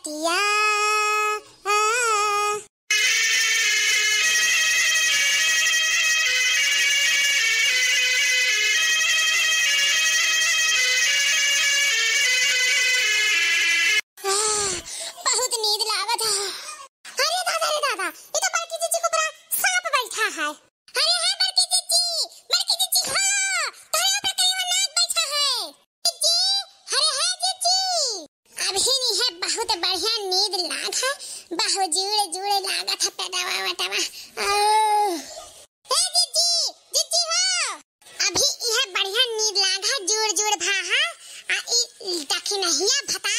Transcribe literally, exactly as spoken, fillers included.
तिया, आ। आह, बहुत नींद लागत है। अरे दादा रे दादा, ई तो बड़की जिज्जी के ऊपरा सांप बैठा है। अरे हे बड़की जिज्जी, बड़की जिज्जी हो, तोहरे ऊपर करिया नाग बैठा है। जिज्जी, अरे हे जिज्जी। अभी इहे बहुत बढ़िया नींद लाग है, बहुत जुड़े जुड़े लागत है पेटवा वेटवा। ओ। ए जिज्जी, जिज्जी हो। अभी इहे बढ़िया नींद लाग है, जुड़ जुड़ भा है। आ ई दखिनहिया भता